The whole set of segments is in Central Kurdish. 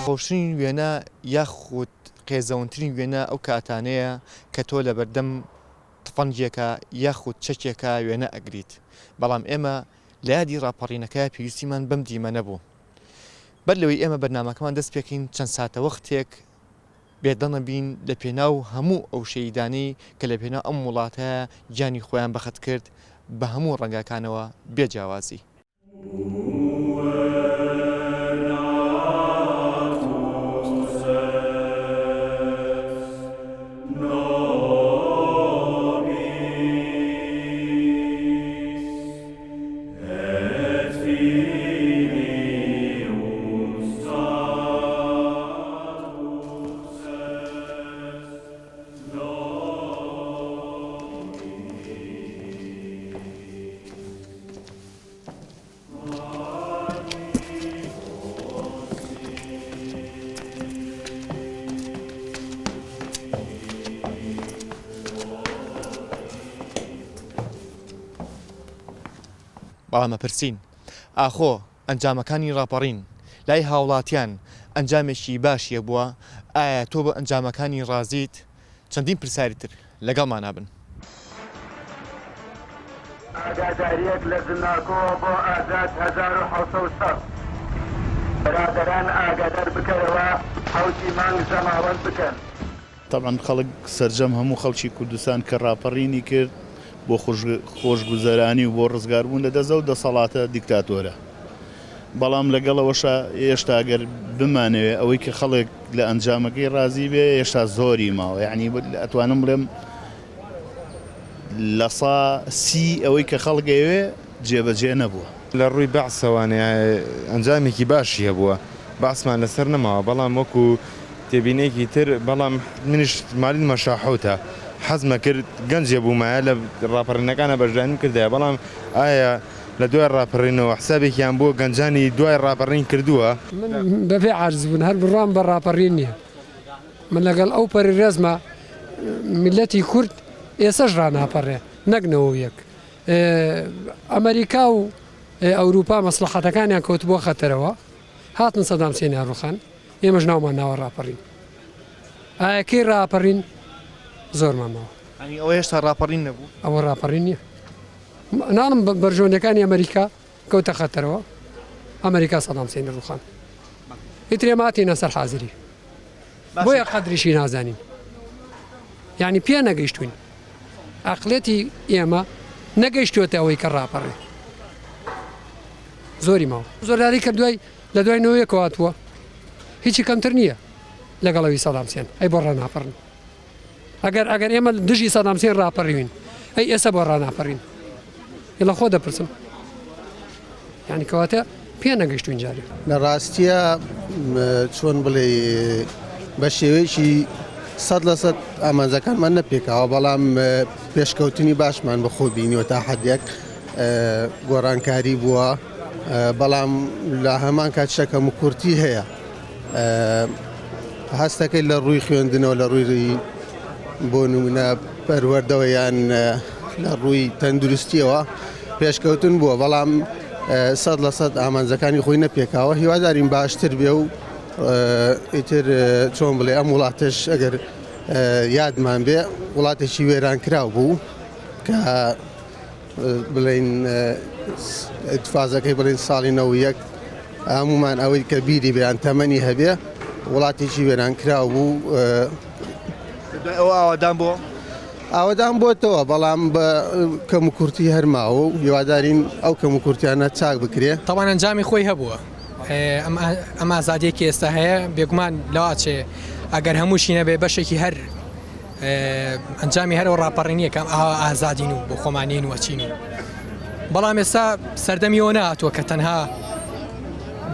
ناخۆشترین وێنە یاخود قێزەونترین وێنە ئەو کاتانەیە کە تۆ لەبەردەم تفەنگێکا یاخود چەکێکا وێنە ئەگریت، بەڵام ئێمە لە یادی ڕاپەڕینەکە پێویستیمان بەم دیمەنە بوو. بەر لەوەی ئێمە بەرنامەکەمان دەست پێکەین چەند ساتەوەختێک بێدەنگ بین لە پێناو هەموو ئەو شەهیدانەی کە لە پێناو ئەم وڵاتە گیانی خۆیان بەخت کرد بە هەموو ڕەنگاکانەوە بێ جیاوازی. بەڵام ئەپرسین ئاخۆ ئەنجامەکانی ڕاپەڕین لای هاوڵاتیان ئەنجامێکی باشی هەبووە؟ ئایا تۆ بە ئەنجامەکانی ڕازیت؟ چەندین پرسیاری تر لەگەڵمانا بن. ئاگاداریەک لە زناکۆوە بۆ ئازاد 1760 برادەران ئاگادار بکەرەوە حەوتی مانگ زەماوەند بکەن. تەبعەن خەڵک سەرجەم هەموو خەڵکی کوردستان کە ڕاپەڕینی کرد بۆ خۆشگوزەرانی و بۆ ڕزگاربوون لە دەست ئەو دەسەڵاتە دیکتاتۆرە بەڵام لەگەڵ ئەوەشا هێشتا گەر بمانەوێ ئەوەی کە خەڵک لە ئەنجامەکەی ڕازی بێ هێشتا زۆری ماوە یعنی ئەتوانم بڵێم 30% ئەوەی کە خەڵک ئەیەوێ جێبەجێ نەبووە. لە ڕووی بەعسەوە ئەنجامێکی باشی هەبووە بەعسمان لەسەر نەماوە بەڵام وەکو تێبینێکی تر بەڵام منیش مالین مەشاحوتە حەزمە کرد گەنجێ بوومایە لە ڕاپەڕینەکانە بەشداریم کردایە بەڵام ئایا لە دوای ڕاپەڕینەوە حسابێکیان بۆ گەنجانی دوای ڕاپەڕین کردووە؟ من بەبێ عاجز بوون هەر بڕوام بە ڕاپەڕین نییە من لەگەڵ ئەو پەری ڕێزمە میللەتی کورد ئێسەش ڕاناپەڕێ نەک 91 ئەمەریکا و ئەوروپا مەسڵەحەتەکانیان کەوتبووە خەتەرەوە هاتن سەدام حسێنیان ڕوخان ئێمەش ناومان ناوە ڕاپەڕین ئایا کەی ڕاپەڕین زۆرمان ماوە. یانی ئەوە هێشتا ڕاپەڕین نەبوو؟ ئەوە ڕاپەڕین نییە ناڵم بەرژەوەندیەکانی ئەمریکا کەوتە خەتەرەوە ئەمریکا سەدام حسێنی ڕوخان ئیتر ئێمە هاتینە سەر حازری بۆیە قەدریشی نازانین یعنی پێ نەگەیشتوین ئەقلێتی ئێمە نەگەیشتوێتە ئەوەی کە ڕاپەڕێ زۆری ماوە زۆرداری کە دوای لە دوای نەوەیەکەوە هاتووە هیچی کەمتر نییە لەگەڵەوی سەدام حسێن ئەی بۆ ڕاناپەڕن ئەگەر ئەگەر ئێمە دژی سەدام حسێن ڕاپەڕیوین ئەی ئێستا بۆ ڕاناپەڕین لە خۆ دەپرسم یعنی کەواتە پێ نەگەشتوین جارێ. لە ڕاستیە چۆن بڵێ بە شێوەیەکی 100% ئامانجەکانمان نەپێکاوە بەڵام پێشکەوتنی باشمان بەخۆ بینیوە تا حدێک گۆڕانکاری بووە بەڵام لە هەمان کات شەکەم و کورتی هەیە هەستەکەی لە ڕووی خوێندنەوە لە ڕووی بۆ نمونە پەروەردەوە یان لە ڕووی تەندروستیەوە پێشکەوتن بووە بەڵام 100% ئامانجەکانی خۆی نەپێکاوە هیوادارین باشتر بێ و ئیتر چۆن بڵێ ئەم وڵاتەش ئەگەر یادمان بێ وڵاتێکی وێران کراو بوو کە بڵێین ئیتفازەکەی بڵێن ساڵی 91 هەمومان ئەوەی کە بیری بیان تەمەنی هەبێ وڵاتێکی وێران کراو بوو ئەوە ئاوادان بۆ ئاوەدان بۆتەوە بەڵام بە کەم و کورتی هەرماوە و هیوادارین ئەو کەم و کورتیانە چاک بکرێ. تەبعەن ئەنجامی خۆی هەبووە ئەم ئازادیەی کە ئێستا هەیە بێگومان لەواچێ ئەگەر هەمووشی نەبێ بەشێکی هەر ئەنجامی هەر ئەو ڕاپەڕینیە کە ئاوا ئازادین و بۆ خۆمانین و ئەچین و بەڵام ئێستا سەردەمی ئەوە نەهاتووە کە تەنها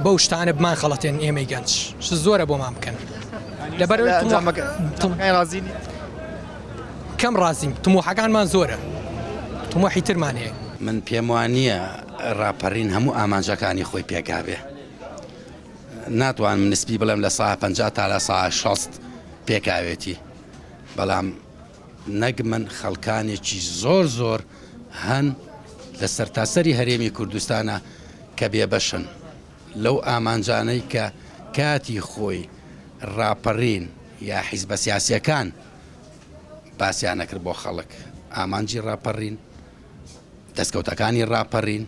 بەو شتانە بمان خەڵەتێن ئێمەی گەنج شت زۆرە بۆمان بکەن لەبەر ڕازی نی؟ کەم ڕازیم تموحەکانمان زۆرە تموحی ترمان هەیە. من پێم وانییە ڕاپەرین هەموو ئامانجەکانی خۆی پێکابێ. ناتوانم نسبی بڵێم لە سا 50 تا لە سا 60 پێکاوێتی بەڵام نەک من خەڵکانێکی زۆر زۆر هەن لە سەرتاسەری هەرێمی کوردستانە کە بێبەشن لەو ئامانجانەی کە کاتی خۆی ڕاپەڕین یا حیزبە سیاسیەکان باسیان ئەکرد بۆ خەڵک ئامانجی ڕاپەڕین، دەستکەوتەکانی ڕاپەڕین،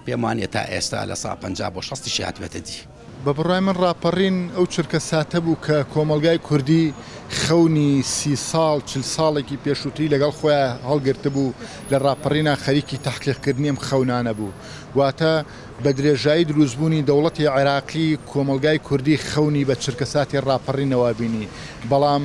پێم وانیە تا ئێستا لە سا 50 بۆ شەستیشی هاتبێتە دی. بە بڕوای من ڕاپەڕین ئەو چرکە ساتە بوو کە کۆمەڵگای کوردی خەونی سی ساڵ چل ساڵێکی پێشووتری لەگەڵ خۆیا هەڵگرتبوو لە ڕاپەڕینا خەریکی تەحقیق کردنی ئەم خەونانە بوو واتە بە درێژایی دروستبوونی دەوڵەتی عێراقی کۆمەڵگای کوردی خەونی بە چرکەساتی ڕاپەڕینەوە بینی بەڵام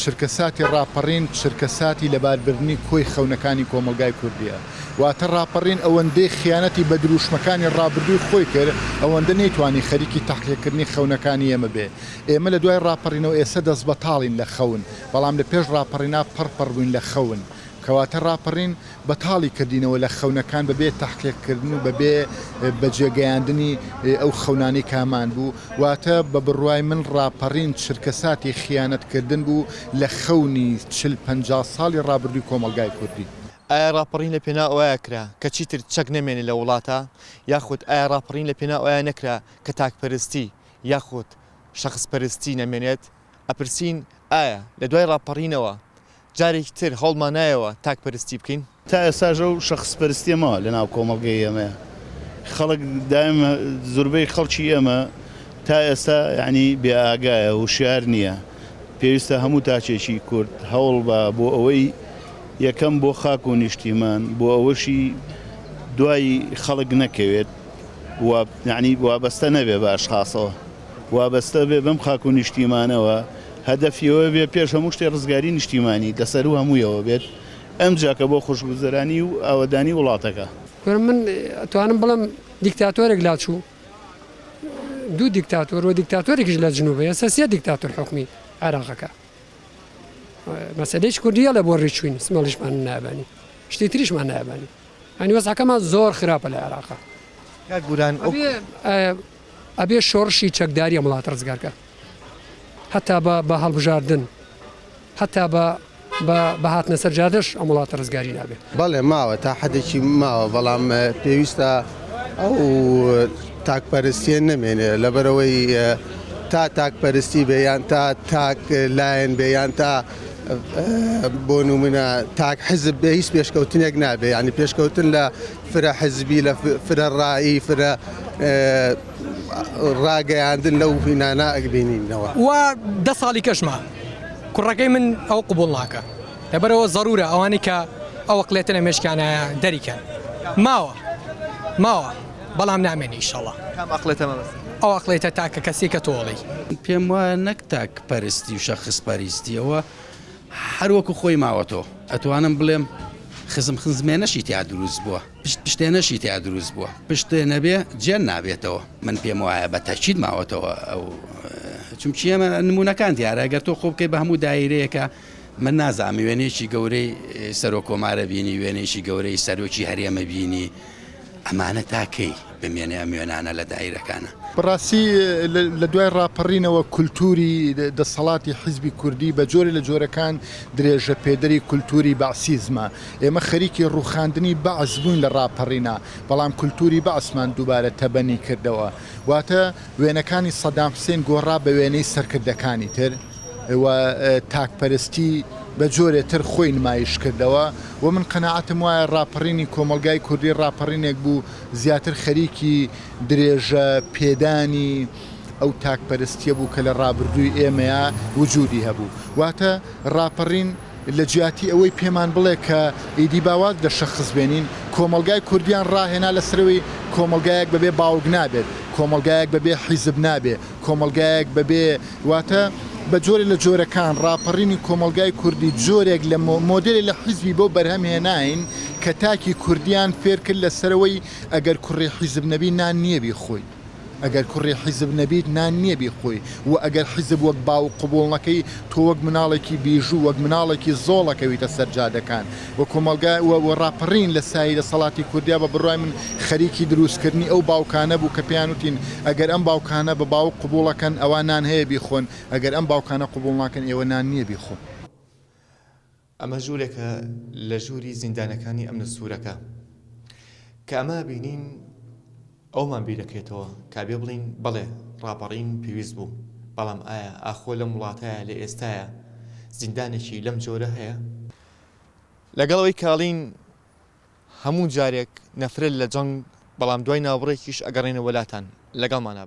چرکەساتی ڕاپەڕین چرکەساتی لەباربردنی کۆی خەونەکانی کۆمەڵگای کوردیە. واتە ڕاپەڕین ئەوەندەی خیانەتی بە درووشمەکانی ڕابردووی خۆی کرد، ئەوەندە نەیتوانی خەریکی تەحقیقکردنی خەونەکانی ئێمە بێ. ئێمە لە دوای ڕاپەڕینەوە ئێسە دەستبەتاڵین لە خەون، بەڵام لە پێش ڕاپەڕینا پەڕ پەڕ بووین لە خەون. کەواتە ڕاپەڕین بەتاڵی کردینەوە لە خەونەکان بەبێ تەحقیق کردن و بەبێ بەجێ گەیاندنی ئەو خەونانەی کە هەمان بوو، واتە بە بڕوای من ڕاپەڕین چرکەساتی خیانەت کردن بوو لە خەونی چل 50 ساڵی ڕابردووی کۆمەڵگای کوردی. ئایا ڕاپەڕین لە پێناو ئەوەیا کرا کە چیتر چەک نەمێنێ لە وڵاتا؟ یاخود ئایا ڕاپەڕین لە پێناو ئەوەیا نەکرا کە تاکپەرستی یاخود شەخس پەرستی نەمێنێت؟ ئەپرسین ئایا لە دوای ڕاپەڕینەوە جارێکی تر هەوڵمان نایەوە تاک پەرستی بکەین؟ تا ئێستاش ئەو شەخس پەرستیە ماوە لە ناو کۆمەڵگەی ئێمەیا خەڵک دایم زوربەی خەڵکی ئێمە تا ئێستا یانی بێ ئاگایە هوشیار نییە پێویستە هەموو تاکێکی کورد هەوڵ با بۆ ئەوەی یەکەم بۆ خاک و نیشتیمان بۆ ئەوەشی دوای خەڵک نەکەوێت و یانی وابەستە نەبێ بە ئەشخاسەوە. وابەستە بێ بەم خاک و نیشتیمانەوە، هەدەفی ئەوە بێ پێش هەموو شتێ ڕزگاری نیشتیمانی لە سەروو هەموویەوە بێت، ئەمجا کە بۆ خۆشگوزەرانی و ئاوەدانی وڵاتەکە. کورە من ئەتوانم بڵێم دیکتاتۆرێک لاچوو دوو دیکتاتۆر و دیکتاتۆرێکیش لە جنوبە ئێستا سێ دیکتاتۆر حوکمی عێراقەکە مەسەلەیش کوردیە لە بۆ ڕیچوین سمێڵیشمان نابانی شتی تریشمان نابانی ئەنی وەزعەکەمان زۆر خراپە لە عێراقا کاک گوران ئەو ئەبێ شۆڕشی چەکداری ئەم وڵاتە ڕزگار کات هەتا بە بە هەڵبژاردن هەتا بە بە بە هاتنە سەر جادەش ئەم وڵاتە ڕزگاری نابێ. بەڵێ ماوە تا حەدێکی ماوە بەڵام پێویستە ئەو تاکپەرستیە نەمێنێ لەبەرئەوەی تا تاکپەرستی بێ یان تا تاک لایەن بێ یان تا بۆ نمونە تاک حزب بێ هیچ پێشکەوتنێک نابێ یعنی پێشکەوتن لە فرە حزبی لە فرە ڕایی فرە ڕاگەیاندن لەو هینانە ئەبینینەوە. وا دە ساڵی کەش ما کوڕەکەی من ئەوە قبوڵ ناکا لەبەرئەوە زەرورە ئەوانەی کە ئەو ئەقڵیەتە لە مێشکیانایە دەریکەن ماوە ماوە بەڵام نامێنێ ئیشەڵا. کام ئەقڵێتە مەبەستت؟ ئەو ئەقڵیەتە تاکە کەسیە کە تۆ ئەڵێی. پێم وایە نەک تاک پەرستی و شەخس پەریستی ئەوە هەر وەکو خۆی ماوەتەوە. ئەتوانم بڵێم خزم خزمێنەشی تیا دروست بووە، پشت پشتێنەشی تیا دروست بووە، پشتێ نەبێ جێن نابێتەوە. من پێم وایە بە تەکید ماوەتەوە ئەو چونکی ئێمە نموونەکان دیارە گەر تۆ خۆ بکەی بە هەموو دایرەیەکە من نازانم وێنەیەکی گەورەی سەرۆک کۆمارە بینی وێنەیەکی گەورەی سەرۆکی هەرێمە بینی ئەمانە تا کەی بمێنێ ئەم وێنانە لە دایرەکانە؟ بەڕاستی لە دوای ڕاپەڕینەوە کولتووری دەسەڵاتی حیزبی کوردی بە جۆرێ لە جۆرەکان درێژە پێدەری کولتووری بەعسیزمە. ئێمە خەریکی ڕووخاندنی بەعس بووین لە ڕاپەڕینا، بەڵام کولتووری بەعسمان دووبارە تەبەنی کردەوە. واتە وێنەکانی سەدام حسین گۆڕا بە وێنەی سەرکردەکانی تر و تاکپەرستی بە جۆرێ تر خۆی نمایش کردەوە و من قەناعەتم وایە ڕاپەڕینی کۆمەڵگای کوردی ڕاپەڕینێک بوو زیاتر خەریکی درێژە پێدانی ئەو تاکپەرستیە بوو کە لە ڕابردووی ئێمەیا وجودی هەبوو. واتە ڕاپەڕین لە جیاتی ئەوەی پێمان بڵێ کە ئیدی با واز لە شەخس بێنین، کۆمەڵگای کوردیان ڕاهێنا لەسەرەوەی کۆمەڵگایەک بەبێ باوک نابێت، کۆمەڵگایەک بەبێ حیزب نابێ، کۆمەڵگایەک بەبێ واتە بە جۆرێ لە جۆرەکان ڕاپەڕینی کۆمەڵگای کوردی جۆرێک لە مۆدێلێ لە حیزبی بۆ بەرهەم هێناین کە تاکی کوردیان فێرکرد لەسەرەوەی ئەگەر کوڕی حیزب نەبی نان نییە بیخۆی. ئەگەر کوڕی حیزب نەبیت نان نییە بیخۆی و ئەگەر حیزب وەک باوک قبوڵ نەکەی تۆ وەک مناڵێکی بیژوو وەک مناڵێکی زۆڵ ئەکەویتە سەر جادەکان و کۆمەڵگا و و ڕاپەڕین لە سایەی دەسەڵاتی کوردیا بە بڕوای من خەریکی دروست کردنی ئەو باوکانە بوو کە پێیان وتین ئەگەر ئەم باوکانە بە باوک قبوڵ ئەکەن ئەوا نان هەیە بیخۆن ئەگەر ئەم باوکانە قبوڵ ناکەن ئێوە نان نییە بیخۆن. ئەمە ژوورێکە لە ژووری زیندانەکانی ئەمنە سوورەکە. کە ئەمە بینین ئەومان بیرەکرێتەوە کە ئەبێ بڵێین بەڵێ. ڕاپەڕین پێویست بوو، بەڵام ئایا ئاخۆ لەم وڵاتایە لە ئێستایا زیندانێکی لەم جۆرە هەیە؟ لەگەڵ ئەوەی کاڵین هەموو جارێک نەفرەت لە جەنگ، بەڵام دوای ناوبڕێکیش ئەگەڕێنەوە لاتان، لەگەڵمانا بن.